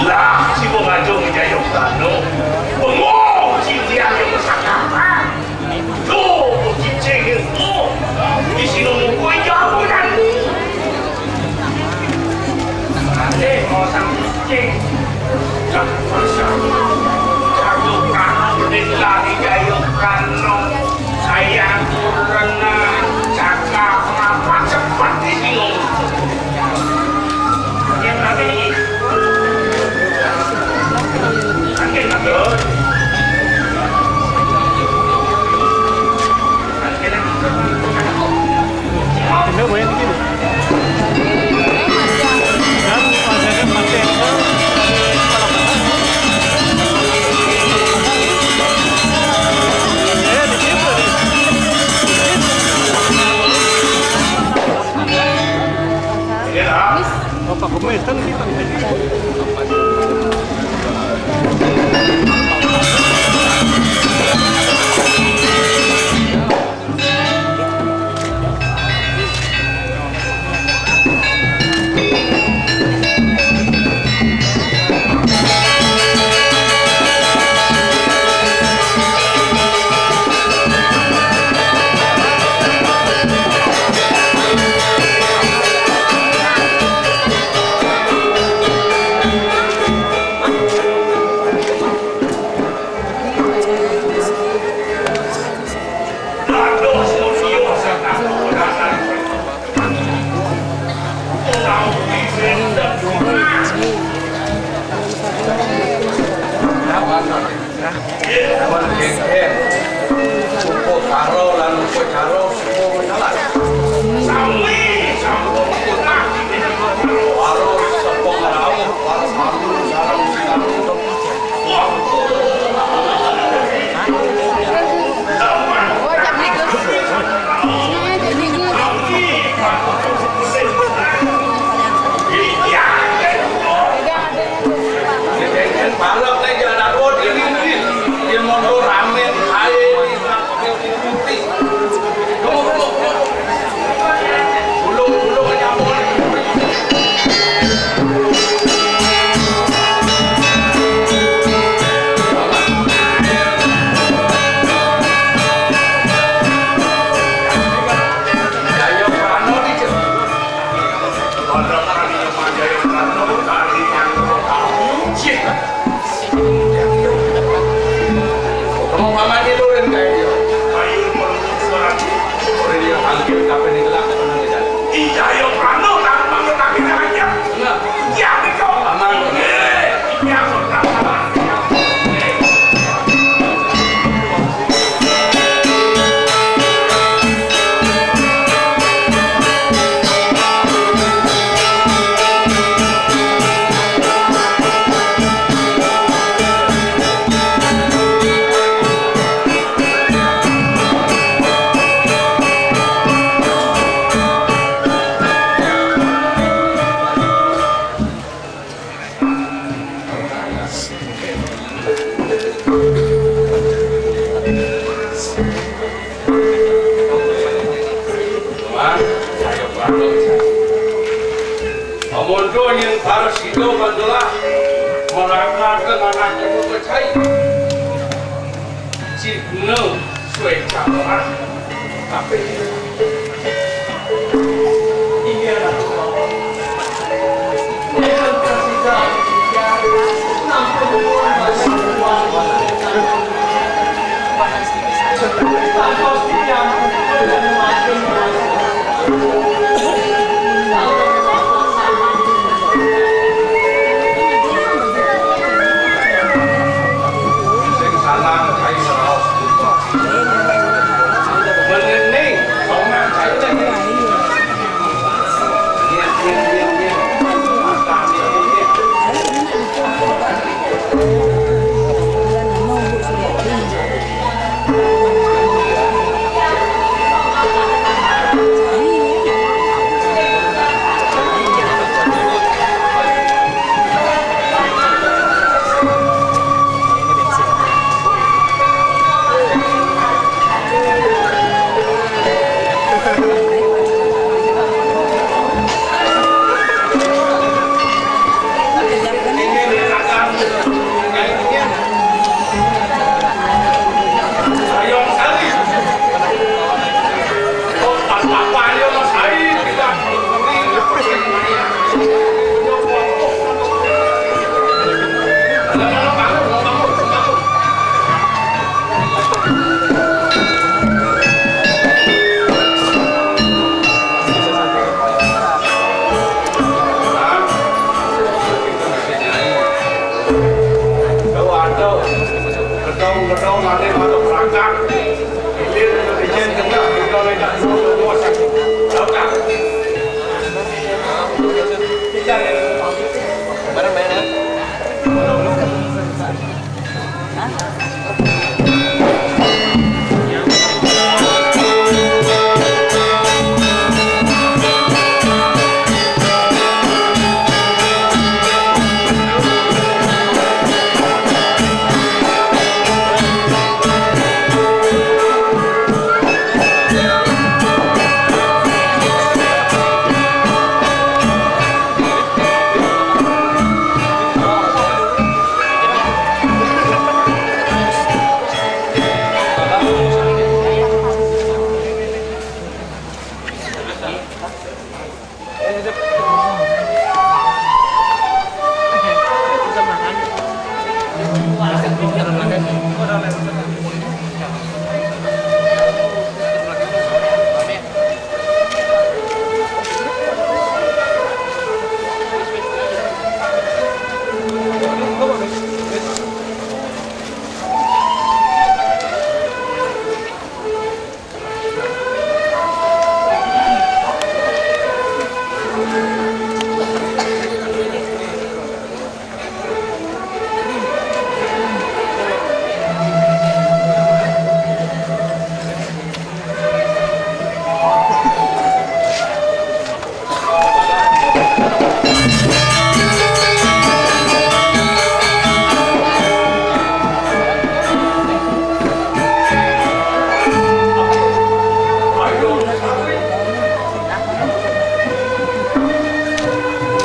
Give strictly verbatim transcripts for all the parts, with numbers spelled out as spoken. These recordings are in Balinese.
Lah, si Bong Ajo ngejayok tano. Bengong si Uyan yang bersakapan. Tuh, cicing itu. Di sini nungguin jawaban. Ade mau sang cicing. Cak pasang. Cak kanan, lari gayung kanong. Sayang karena cakap apa cepat di sini. Opa, ¿cómo están? Amonto nyen para sida magelah merangkat ke anak ibu kecai. Cik ne suai cakap.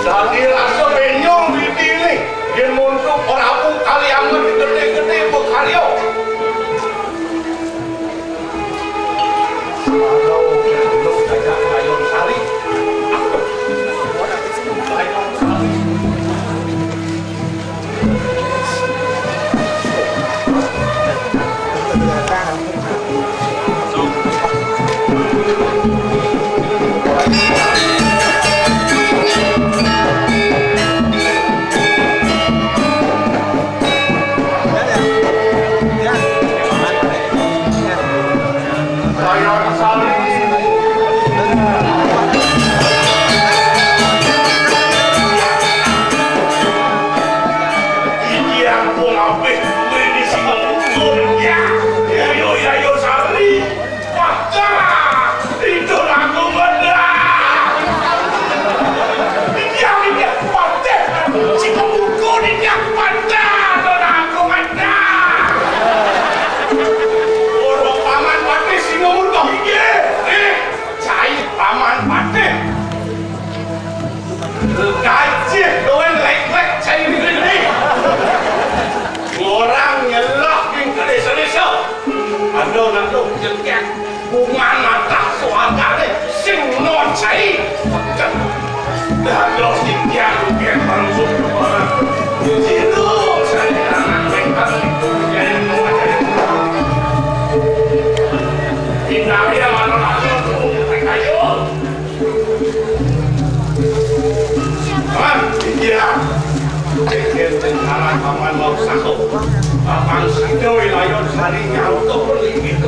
Dadi rasa benyong ditiné, yén montok prabu kali anget gedé-gedé bekarya. Aduh, aduh, gajah Rayon Sari. Rayon Sari. Iki aku ngabih kuwi di sing ngulur ya. Yayo, yayo, Sari. Wah, dah. Itu aku menang. Iki aku ya, patih. Sing ngulur ini aku menang. Itu aku menang. Ora paman patih sing ngulur iki. Eh, cai paman patih. Gajih, doan lek-lek, cai ini. Orang nyelah ning kedesa-desa. Ando nak lo jengkek. Bungan mata suargane sing non cai. Dados titiang rugen manusa. Situ saya anak pengkal itu jadi mau jadi. Pindah dia mana langsung ke kayu. Hah? Iya. Yen rencana paman mau sanggup, paman sida wilayah sari nyautuh linggih.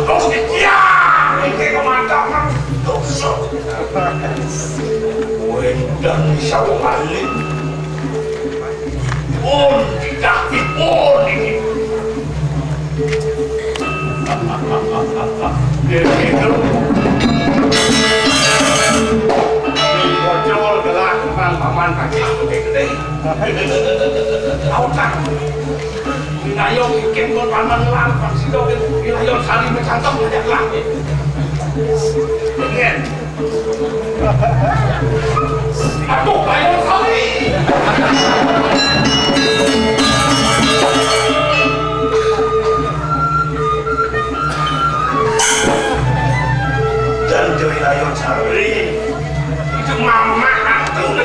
Terus dia, ini komandan dosa. Wendang bisa balik. Pun tidak dipun ini. Jadi itu. Bocor gelah tentang paman kaki aku gede. Tahu tak? Ayo, mungkin pun paman ngelarang, Pak Sido, wilayah sari bercangkem aja lah. Pengen. Aduh, ayo, sari. Dan Joy Lion sari. Itu mama aku.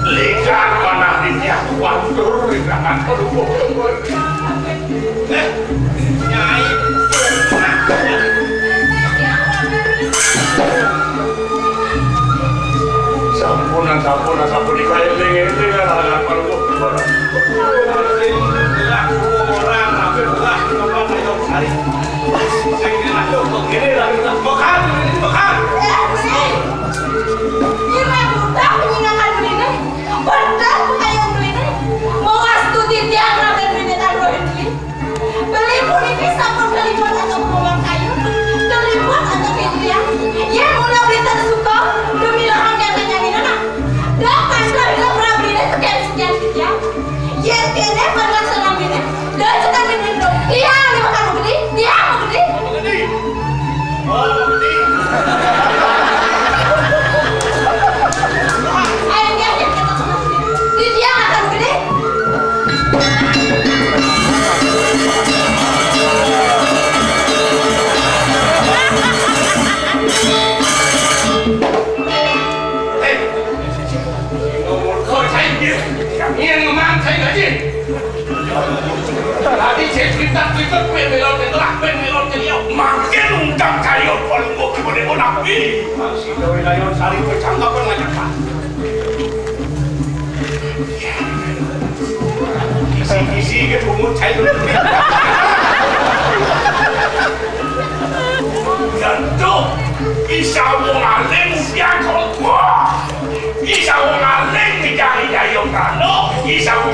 Ligat manah di tiang kuatur di tangan. Aduh. Eh, Nyai. Sampun, sampun, sampun, dikaeling-eling, anak-anak, aduh. Ini lagi, ini, ini. Ira budak menyingakan beliné, bedak pakaian beliné, mau astuti tiang Radén Bini Tandor beli. Beli puniki sampun kaliput atau pengembang kayu, kaliput atau pintiang. Yén mula beli suka, demi lahang yang tanya minana. Dah pasrah ila prabeliné sekian-sekian tiang. Yén kéné panglaksanaan beliné, dah cekan beliné. Tiang lima kamu gede, tiang mau gede. Di dia akan gede. Hei, nomor kau saya dia. Yang memang saya gaji. Tadi saya cerita-cerita, kowe melok telah, kowe melok celia. Makin undang kayo pon kok boleh nabi. Masih gawe layon sari kowe cangkep ngajak, Pak. Isi-isi ke bungut saya dulu. Tentu bisa wong alim udah kok. Bisa wong alim dicari dayung kano, bisa wong